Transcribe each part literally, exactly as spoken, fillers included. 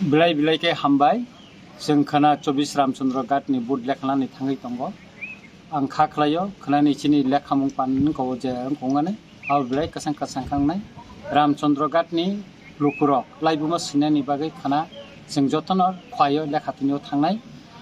Belai belai khe hambai. Chwng khana chobbish Ramchandra Ghat ni vote lekhanani thangwi tongo. Ang kha khlaio, khwnani chini lekhamung pan wngkha o je wngkha wngnani. Abo belai kwchang kwchang kha wngnai. Ramchandra Ghat ni lukurok laibuma sinani bagwi khana chwng jotono khwaio lekha tunio thangnai.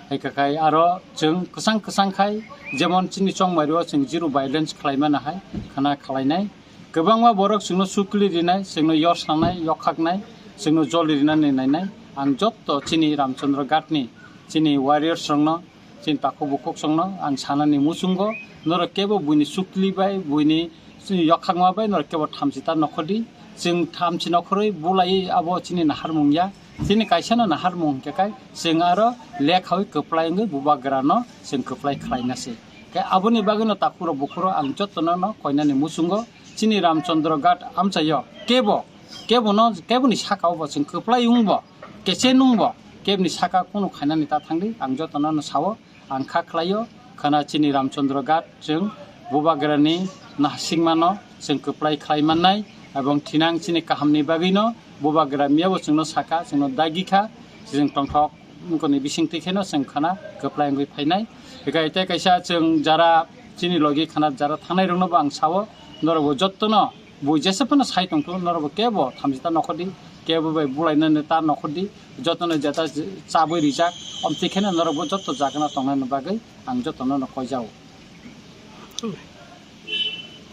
Hai kha khai aro chwng kwchang kwchang khai jemon chini chongmario chwng zero violence khlaimana hai khana khlainai. Kwbangma borok chwngno sukli rinai, chwngno yorsanai, yokhaknai, chwngno joli rinani nainai. Ang jotto chini Ramchandra Ghat ni, chini warriors rokno, chini takhuk bukhuk songno ang sanani muchungo, norok kebo buini sukli bai, buini yokhakma bai norok kebo thamchi ta nokhordi. Chwng thamchi nokhorwi bulai abo chini naharmung ya. Chini kaisano naharmung hwnkhe kai chwng aro lekhawi kwplai wngwi bubagrano chwng kwplai khlaina se. Khe aboni bagwino takhukrok bukhurok ang jottono no koinani muchungo chini Ramchandra Ghat amchaio kebo, kebono, keboni sakao bo chwng kwplai wngbo, keche nungbo, keboni saka kunu khainani ta thangdi ang jottono no sao. Ang kha khlaio, khana chini Ramchandra Ghat chwng bubagrani nahasingmano chwng kwplai khlai mannai, ebong thinang chini kahamni bagwino bubagra miyabo chwngno saka, chwngno dagi kha, chwng tongthok wngkoni bisingtwi kheno chwng khana kwplai wngwi phainai. Hikai tei kaisa chwng jara chini logi khana jara thangnai rokno bo ang sao, norok bo jottono bui jesa phano sai tongthu, norok bo kebo thamchi ta nokhordi, kebo bai bulainani ta nokhordi, jotono jeta chabwi rijak, omtwi kheno norok bo jotto jagano tongnani bagwi ang jotono no koijao.